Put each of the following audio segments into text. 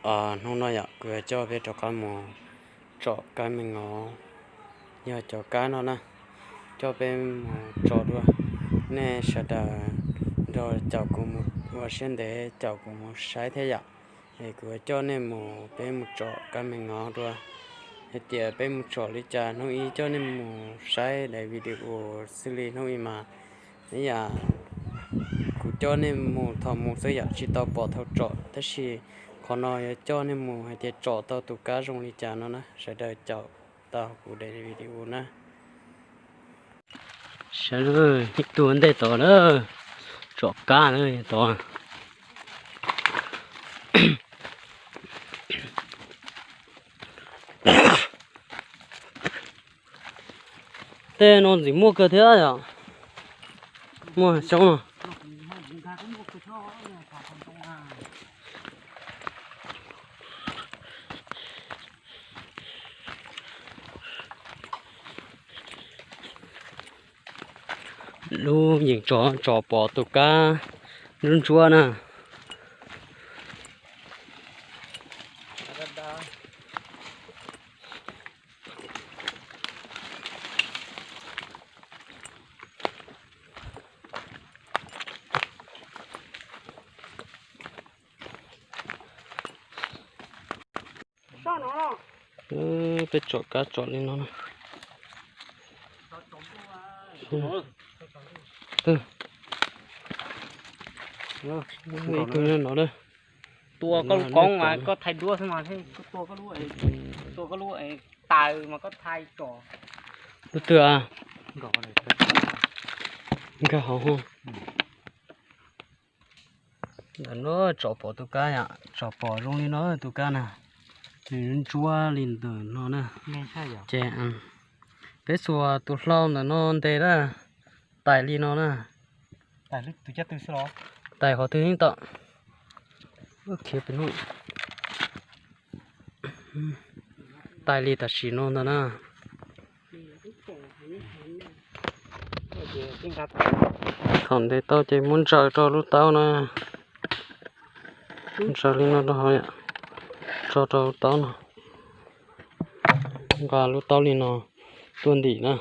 Hnub no yom kuv yuav coj peb rov qab mus tsom kab me ngov, yog cov kab no na, coj peb mus tsom dua. Nej sawv daws nrog caum kuv mus ua siab ntev caum kuv mus saib thiab yom. Es kuv yuav coj nej mus, peb mus tsom kab me ngov dua. Hais tias peb mus tsom li cas, hnub ib coj nej mus saib daim video xwb li. Hnub ib mas ib yam kuv coj nej mus thaum mus xwb yom, tsis tau pom thaum tsom, tab sis qhov no yuav coj nej mus hais tias tsom tau tus kab zoo li cas no na. Sawv daws caum tau kuv daim video na. Saib, ib tug ntej tod na, tsom kab na tod. Tej no ntxim muaj kawg thiab yom. Muaj xyoob no. Lub yeej tsom tsom pom tus kab ntsuab ntsuab na. Peb tsom kab tsom li no na. Ib tug nyob no na. Tua koj lub koob mas koj thaij duab xwb mas, tua koj lub, tua koj lub taws mas koj thaij tsom. Lub twg? Nkag hauv. Ntawm no tsom pom tus kab yom, tsom pom zoo li no tus kab na, nws ntsuab li ntawm no na. Ces peb xuas tus hlau ntawm no ntes na, tais li no na. Tais qhov twg yeej tau. Khiav pem no. Tais li tam sim no ntag na. Thaum ntes tau ces muab ntsaws rau lub taub na. Ntsaws li no rau hauv, tso rau lub taub no. Nqa lub taub li no tuaj ntim na.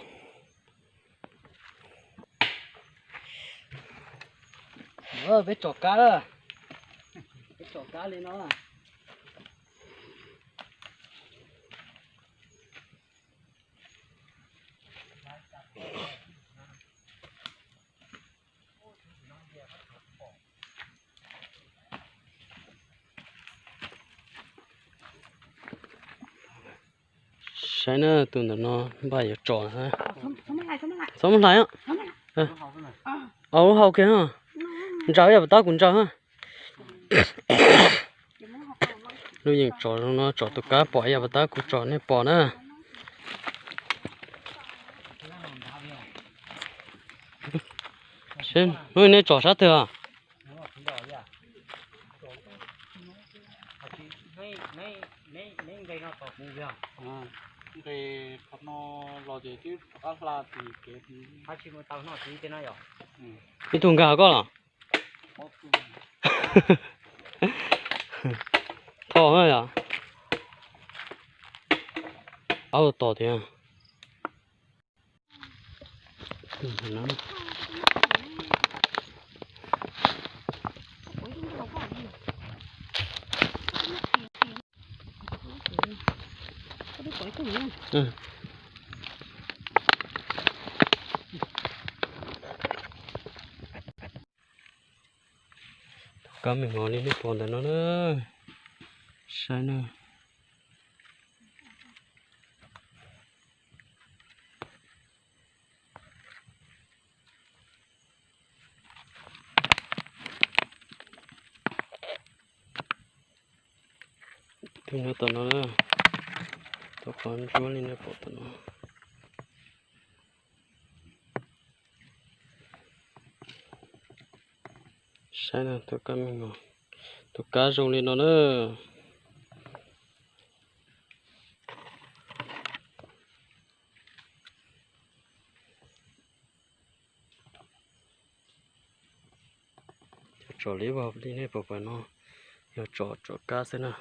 Peb tsom kab na. Peb tsom kab li no. Saib na, tus ntawm no npaj yuav tsom. Txhob muab hlais. Au, hau kiag. Ntsaws ib yam pas tab kuv ntsaws. Lub yeej tsom zoo no, tsom tus kab pom ib yam pas tab kuv tsom nej pom na. Hnub nej tsom sab twg? Ib tug nkag koj los? Thoj yom. Ab, tom tiag. Tus kab me ngov li nej pom ntawm no na. Saib na. Tus nyob tom no na, tus qhov ntsuab li nej pom tom no. Saib na, tus kab me ngov, tus kab zoo li no na. Tsom li vag li nej pom pem no, yog tsom tsom kab xwb na.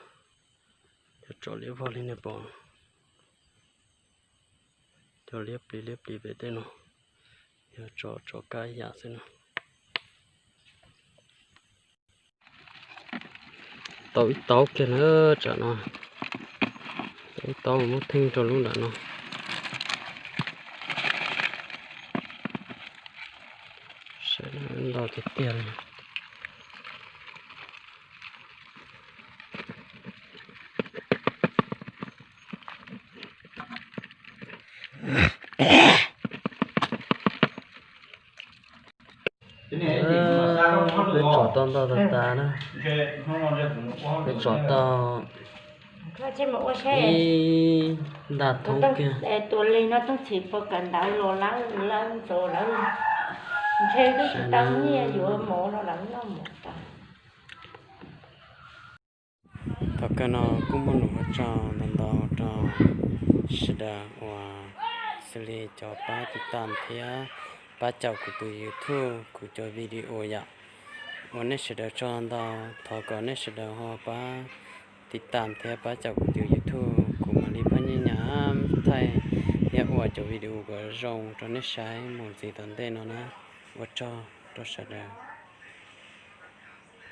Tso liab vog li nej pom, cov liab plis liab plis pem tej no, yog tso tso kab yam xwb na. Tau ib taub kiag na, tsam no tau ib taub muab theej rau lub nram no. Saib ntau tiag tiag li. Peb tsom tau ntau tas tas na. Peb tsom tau ib nta thoob kiag. Tus li no Tooj Txhim puas kawm ntawv los lawv ntxov lawv ntshe twb tsis tau nyiaj yuav mov no lawv noj mov tas. Thaum kawg no kuj muaj lus ua tsaug ntau ntau rau sawv daws uas xws li cov pab tiv tam thiab pab caum kuv tus YouTube, kuv cov video yom. Ua nej sawv daws tsaug ntau, thov kom nej sawv daws ho pab tiv tam thiab pab caum kuv tus YouTube, kuv mam li phaj nyij nyam thaij thiab ua cov video kom zoo rau nej saib mus ntxiv tom ntej no na. Ua tsaug rau sawv daws.